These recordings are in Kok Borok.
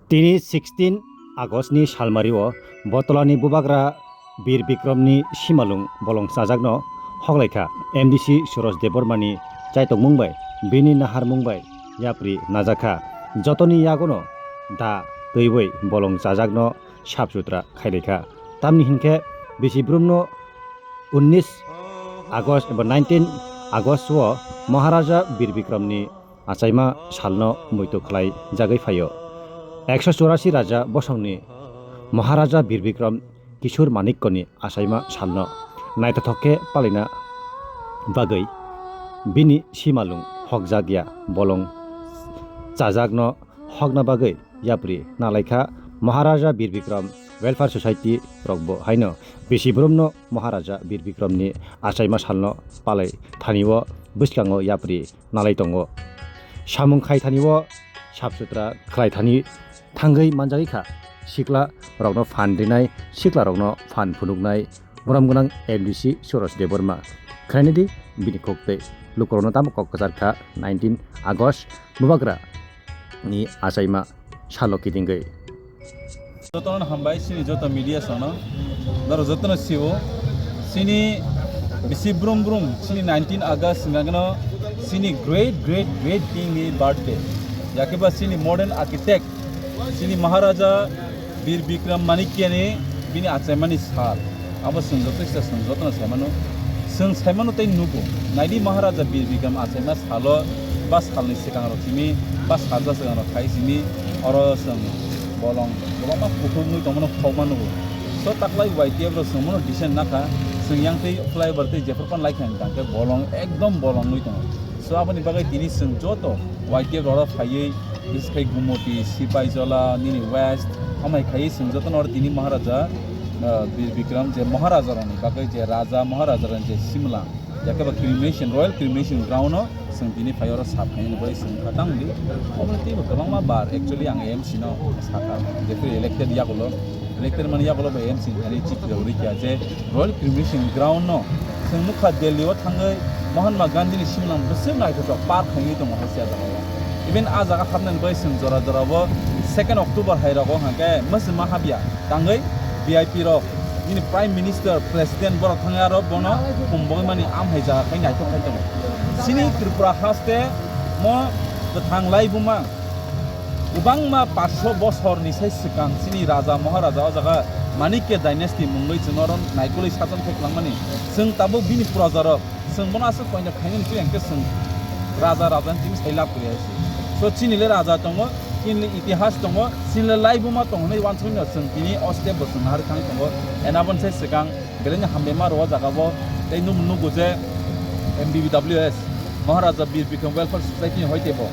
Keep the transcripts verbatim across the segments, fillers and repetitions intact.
Tini sixteen August ni salmari o Botolani bubagra Bir Bikrom ni simalung bolong chajakno hoklaikha. M D C Suraj Debbarma ni chaitokmung bai bini naharmung bai yapri najakha. Jotoni yagono da twiwi bolong chajakno sap sutra khailaikha. Tamni hinkhe bisi brumno unnis August eba nineteen August o Maharaja Bir Bikrom ni achaima salno muitu khlai jagwi phaio. Ekso churasi raja bosongni Maharaja Bir Bikrom Kishore Manikyani achaima salno naithothok khe palina bagwi bini simalung hokjak ya bolong chajakno hokna bagwi yapri nalaikha Maharaja Bir Bikrom Welfare Society rokbo haino bisi brumno Maharaja Bir Bikrom ni achaima salno palai thani o bwskango yapri nalai tongo. Samung khai thani o sap sutra khlai thani thangwi manjagwi kha. Sikla rokno phan rinai, sikla rokno phan phunuknai borom gwnang M D C Suraj Debbarma. Khlainai di bini kok tei lukurokno tamo kok kwchar kha nineteen August bubagra ni achaima salo kitingwi. Jotono hambai sini joto media sono. Daro jotono siwo. Sini bisi brum brum sini nineteen August hingkha keno sini great great great king ni birthday. Yakeba sini modern architect sini Maharaja Bir Bikram Manikya ni bini achaimani sal. Abo chwng joto kisa chwng jotono saimano. Chwng saimano tei nugo. Naidi Maharaja Bir Bikram achaima salo ba salni swkang rok simi ba salsa swkang rok khai simi oro chwng bolong kwbangma kuthuknwi tongmano khokma nugo. So taklai Y T F rok chwng mono decent nakha. Chwng yang tei flyover tei jephru pan laikha hwnkha hwnkhe bolong ekdom bolong nwi tongo. So aboni bagwi tini chwng joto Y T F rok phaiwi Bwswk khai Gumoti, Sipaijola, nini West, amai khai chwng jotono oro tini Maharaja, ah, Bir Bikram je Maharaja rokni bagwi je Raja Maharaja rokni je Simla, yakeba cremation, Royal Cremation Ground o chwng tini phai oro sap khainani bai chwng kha tang di. Omo teibo kwbangma bar actually ang M C no sakha, jefre elected yagulo, elected mani yagulo bai M C thani chikri rok rikya je Royal Cremation Ground no chwng nukha Delhi o thangwi Mahatma Gandhi ni simnam bwswk naithothok park khainwi tongo hai se a jaga o. Even a jaga hapnani bai chwng jora jora bo second October hai rogo hwnkhe mwswma hapya tangwi V I P rok nini Prime Minister, President borok thangwi aro bono kumbogwi mani am hai jaga khai naithok khai tongo. Chini Tripura haste mo kwthang laibuma kwbangma paanch sho bosorni sai swkang chini raja maharaja o jaga Manikya dynasty mungwi chwng oro naikolwi sason khe kwlangmani. Chwng tabuk bini projarok, chwng bono aswk koina khainani twi hwnkhe chwng raja raja ni twi sai lab kwrwi hai se. So chini le raja tongo, chini le itihas tongo, chini le laibuma tongo hinwi uansukmani no chwng tini o step bo chwng naharwi thangwi tongo. And aboni sai swkang belai no hambai ma rwo o jaga o. Tei nukgo je M B B W S Maharaja Bir Bikram Welfare Society ni hoite bo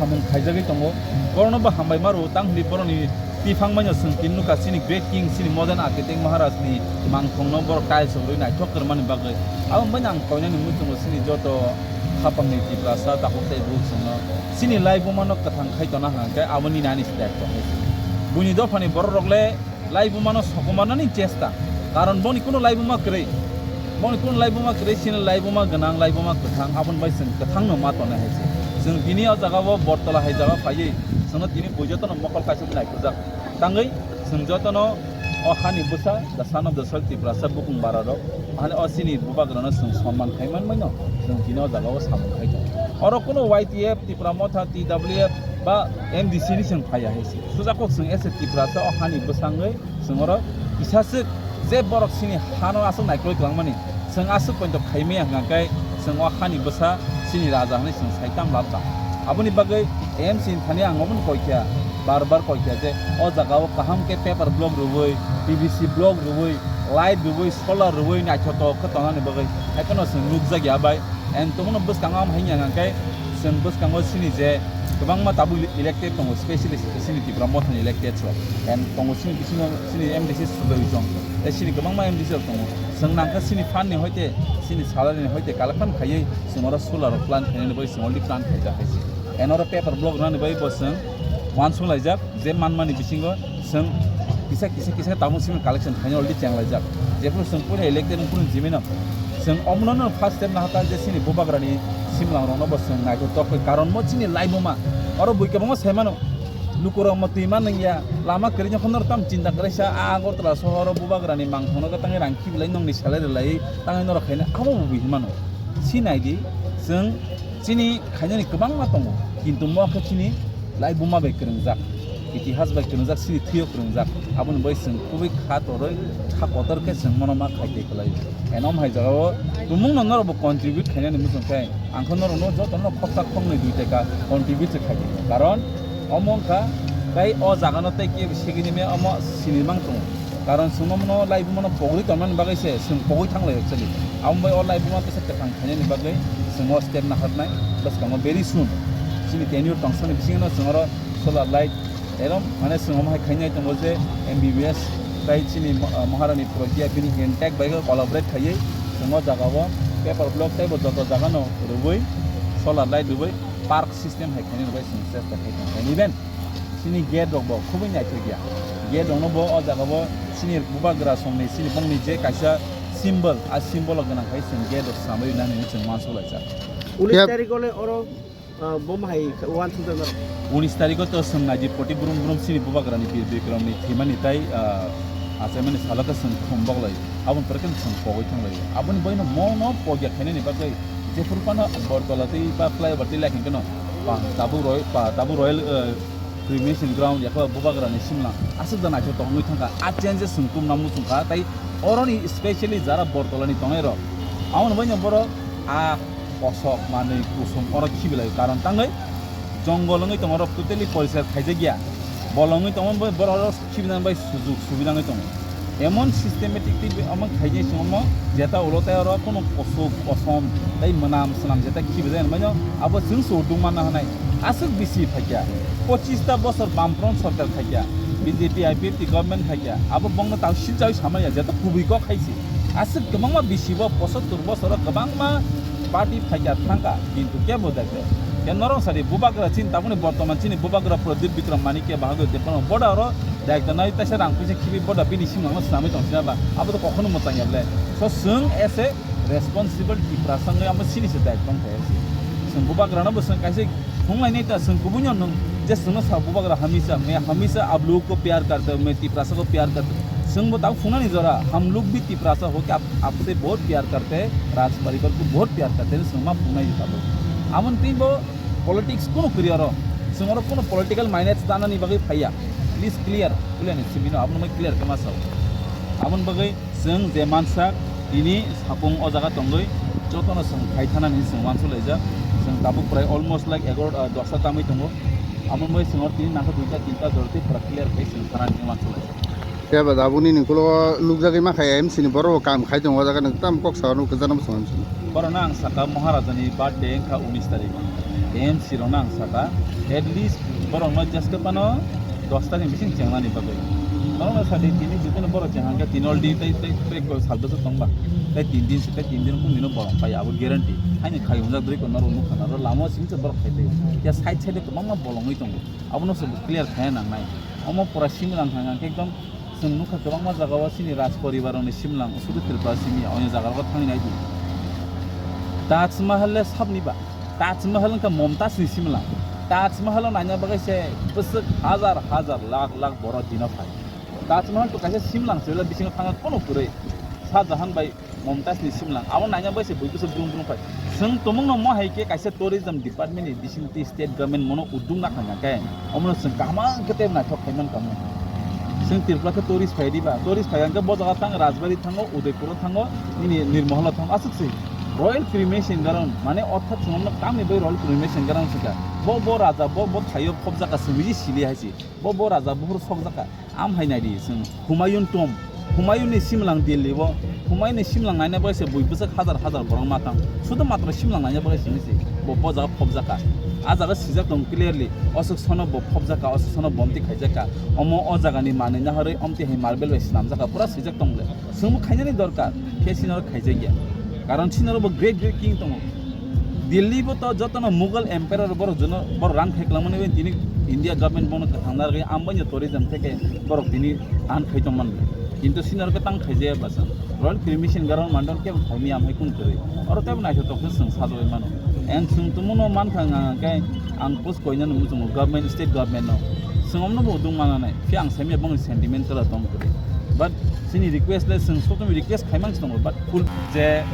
samung khaijagwi tongo. Borokno bo hambai ma rwo tang hinwi borokni tiphang mano chwng tini nukha chini great king, chini modern architect Maharaj ni mangthong no borok tiles rwi naithok kwrwmani bagwi. Abo wngbai ang koinani muchungo chini joto khapang ni Tiprasa takhuk tei bukhuk chwngno chini laibuma no kwthang khai tona hwnkhe aboni nani step tong. Buini dophani borok rok le laibuma no sokomornani chesta, karon boni kuno laibuma kwrwi, boni kuno laibuma kwrwi, chini laibuma gwnang, laibuma kwthang, aboni bai chwng kwthang no ma tongnai hai se. Chwng tini o jaga o Bortola hai jaga phaiwi chwngno tini bui jotono mokol kaisa naikujak tangwi chwng jotono o hani bwsa, the son of the soil Tiprasa bukung bara rok, hani o chini bubagrano chwng sonman khai manmai no chwng tini o jaga o samung khai tongo. Oro kuno Y T F, Tipra Motha, T W F ba M D C ni chwng phaiya hai se. Sujakok chwng S A Tiprasa o hani bwsangwi chwng oro kisaswk je borok chini hano aswk naikolwi kwlangmani, chwng aswk poito khaimaya hwnkha khe chwng o hani bwsa chini raja hwnwi chwng sai tam lab ta. Aboni bagwi M C ni thani ang omono koikha, bar bar koikha je o jaga o kaham khe paper block rwui, P V C block rwui, light rwui, solar rwui naithothok khe tongnani bagwi. Haiphano chwng nukjakya bai. And tongmano bwskango ang hai hwnkha khe chwng bwskango chini je kwbangma tabuk elected tongo, specially chini Tipra Mothani elected rok. And tongo chini bisingo chini M D C Subai Ujong, tei chini kwbangma M D C rok tongo. Chwng nangkha chini fund ni hoite, chini salary ni hoite collection khaiwi chwng oro solar rok plant khainani bagwi chwng already plant khaijak hai se. And oro paper block rwnani bagwi bo chwng uansuk laijak. Je manmani bisingo chwng kisa kisa kisa tabuk simi collection khaina already chenglaijak. Jephuru chwng puila elected wng phuru jimino chwng omono no first step nahakha je chini bubagrani simlang rokno bo chwng naithotok khe, karon mo chini laibuma oro bui kwbangma saimano. Lukurok mo twi ma nung ya, lama kwrwi no phano tam chinta kwrwi sa, a Agartala sohoro bubagra ni mangkhang no tangwi rang khibilai nongni salai rwlai tangwi norok khaina abo bo hinmano. Si nai di, chwng chini khainani kwbangma tongo, kintu mo khe chini laibuma bai kwrwngjak, itihas bai kwrwngjak, chini thwio kwrwngjak, aboni bai chwng kubui kha torwi, kha kotor khe chwng mono ma khai tei kwlai. Enom hai jagao tumungno norokbo contribute khainani muchung khe, ang khe norokno jotono khopsa khoknwi dui taka contribute se khai tei. Karon omo wngkha tei o jagano tei kebo segini me omo sinimang tongo. Karon chwng omono laibumano pogri tongmani bagwi se chwng pogwi thanglai actually. Amo bai o laibuma tesa kwthang khainani bagwi chwng o step naharnai bwskango very soon. Chini tenure tongsani bisingo chwng oro solar light, erom mane chwng omo hai khainai tongo je M B B S tai chini mo-, ah, Maharani Pragya bini intact bai collaborate khaiwi chwng o jagao paper block tei bo joto jagano rwui solar light rwui park system hai khainani bai chwng chesta khai tong kha. Even chini gate rok bo khubui naithok ya. Gate rok no bo o jaga bo chini bubagra song ni chini bongni je kaisa symbol, a symbol o gwnang khai chwng gate rok samai rwna hinwi chwng uansukhlaijak. Unis Yep. Tarikh o le oro, ah, bom hai uansukjak norok. Unis tarikh o to chwng naidi poti brum brum chini bubagra ni bir bikram ni thwimani tai, ah, achaimani salo khe chwng khum boklai. Aboni pore khe chwng pogwi thanglaio. Aboni boino mono pogya khainani bagwi jephuru phano Agartala tei ba flyover tei lai khe no pa tabuk roi-, pa tabuk royal, ah, cremation ground yakha bubagra ni simla aswk da naithok tongwi thangkha. A changes chwng tumna muchung kha tei oroni specially jara Agartala ni tongnai rok, aboni bai no borok a kosok manwi kusum oro khibilai karon tangwi jongol wngwi tongo, rok totally poriskar khaijak ya, bolong wngwi tongo, borok oro khibina bai sujuk subida wngwi tongo. Emon systematic tei omo khaijak se omo jeta ulo tei oro kunu kosok kosom tei mwnam swnam jeta khibijak hinwi mano abo chwng se uduk manna hwnai. Aswk bisi phaikya, pochis ta bosor Bamfront sorkar khaikya, B J P I P F T government khaikya, abo bongno tang silchawi samaya jeta kubui kok khaisi. Aswk kwbangma bisi bo posottur bosoro kwbangma party phaikya thangkha, kintu kebo dakhe. Khe norok sadi bubagra chini tabukni bortoman chini bubagra Pradyut Bikram Manikya bahagwi department boda oro daikta nai taisa rang puisa khibi boda bini simangno swnamwi tong sina ba abo to kokhno mwchang ya ble. So chwng as a responsible Tiprasa wngwi amo sini se daikta wngkha. Chwng bubagrano bo chwng kaisa phunglainai ta chwng kubui no nwng je chwngno sa bubagra hamisa, main hamisa aap log ko pyar karte ho, main Tiprasa ko pyar karte ho. Chwng bo tabuk phungnani jora, hum log bhi Tiprasa ho kya aap, aapse bahut pyar karte, Raj parivar ko bahut pyar karte, chwng ma phungnai tabuk. Amoni twi bo politics kunu kwrwi oro. Chwng oro kunu political minus tanani bagwi phaiya. Please clear, clear ni simi no, abono mai clear khe ma sao. Aboni bagwi chwng je mansak, tini sapung o jaga tongwi jotono chwng khai thanani chwng uansuk laijak. Chwng tabuk prai almost like egaro, ah, dosta tamwi tongo. Aboni bagwi chwng oro tini nangkha duita tinta jora tei pura clear khai chwng thanani uansuk laijak. Khe ba tabukni ni ulo nukjagwi ma kha M C ni borok bo kam khai tongo, o jaga nang tam kok sa nukjagwi ma song. Borokno ang saka Maharajani birthday wngkha unis tarikh o. M C rokno ang saka, at least borokno jeske phano dos tarikh ni bising chengnani bagwi. Norokno sadi tini jotoni borok cheng hwnkhe tini already tei, tei, tei koi sal bwswk tongba. Tei tin din se, tei tin din kung dino borok pai abo guarantee. Haini khai hwnjak dri ko norok nukha norok lama o simi se borok khai tei. Ya side side o kwbangma bolongwi tongo. Abono se clear khai nangnai. Omo pura simi lang thang khe ekdom Chwng nukha kwbangma jagao chini Raj poribar rokni simlang, sudu Tripura simi, oini jaga rogo thangwi nai di. Taj Mahal le sabni ba? Taj Mahal wngkha Momtaj ni simlang. Taj Mahal o naina bagwi se bwswk hajar hajar lakh lakh borok dino phai. Taj Mahal to kaisa simlang se, bisingo thangna kono kwrwi. Shah Jahan bai Momtaj ni simlang. Abo naina bai se bui bwswk brum brum phai. Chwng tumungno mo hai khe kaisa tourism department ni bising twi state government mono uduk na kha khe, omono chwng kaham khe tei naithok khai man kamo. Chwng Tripura khe tourist phai di ba, tourist phai hwnkhe bo jaga thango, Rajbari thango, Udaipur o thango, nini Nirmahal o thango, aswk se. Royal cremation ground, mane orthat chwng omono tamni bai royal cremation ground se kha. Bo, bo raja, bo, bo thaio phobjak kha, chwng bisi sili hai se. Bo, bo raja buphuru sokjak kha. Am hai nai di chwng Humayun tomb, Humayun ni simlang Delhi o, Humayun ni simlang naina bagwi se bui bwswk hajar hajar borok ma tang, sudo matro simlang naina bagwi simi se bo, bo jaga phobjak kha. A jaga sijak tong clearly, oswk sono bo phobjak kha, oswk sono bomti khaijak kha, omo o jaga ni manwi naharwi omti hai marble bai swnamjak kha, pura sijak tong le. Chwngbo khainani dorkar, khe sinoro khaijakya. Karon sinoro bo great great king tongo. Delhi bo to jotono Mughal emperor borok jono borok run khai kwlangmani bai tini India government bono kwthang narwgwi ambai tourism theke borok tini run khai tongmani. Kintu sinoro khe tang khaijaya bwsa. Royal cremation ground mandon kebo phaimya amhai kunu kwrwi. Oro tebo naithotok khe chwng sajagwi mano. And chwng tumuno mankha hwnka hwnkhe ang post koinani muchungo government, state government no. Chwng omno bo dwng mana nai, phiya ang saimya bangni sentimental tong kwrwi. But chini request le chwng sotomi request khaimang se tongo, but full je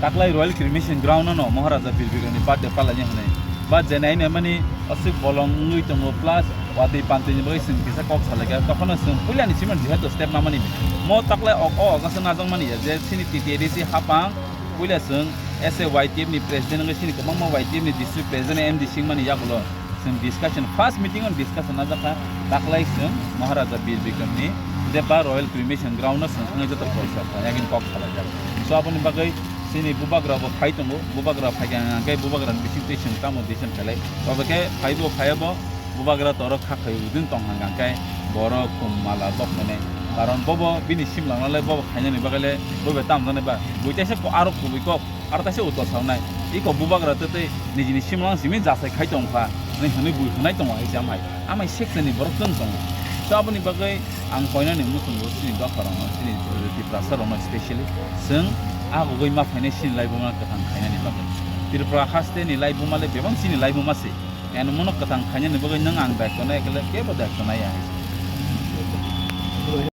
taklai Royal Cremation Ground no Maharaja Bir Bikramni birthday palaini hwnwi. But je nai nai mani aswk bolong wngwi tongo, plus watwi pantwini bagwi chwng kisa kok salaikha, tokhono chwng puilani simi jehetu step namani. Mo taklai ok o ogaswk najak mani ya, je chini T T A D C hapang puila chwng S A Y T F ni president wngwi chini kwbangma Y T F ni district president M D C wngmani yagulo. Chwng discussion, first meeting on discussion najak kha, taklai chwng Maharaja Bir Bikramni je ba Royal Cremation Ground no chwng thangwi joto porsa kha, yakin kok salaijak. So aboni bagwi chini bubagra bo phai tongo, bubagra phai kha hwnkhe bubagra ni bising twi chwng tamo decision khailai. Tobe khe phai bo phai bo bubagra toro kha khai udin tong hwnkhe borok kum mala bok khainai. Karon bobo bini simlangno le bobo khainani bagwi le bobo tamjani ba. Buitaisa ko aro kubui kok. Aro kaisa uto sawnai, iko bubagra tei tei nijini simlang simi jasai khai tong kha, hwnwi hwnwi bui hwnai tongo hai se amai. Amai section ni borok chwng tongo. To aboni bagwi ang koinani muchungo chini dopharokno, chini Tiprasa rokno specially chwng agugwi ma phainai chini laibuma kwthang khainani bagwi. Tripura haste ni laibuma le bebak chini laibuma se. Eno mono kwthang khainani bagwi nwng ang daikto nai khe le kebo daikto nai ya hai se.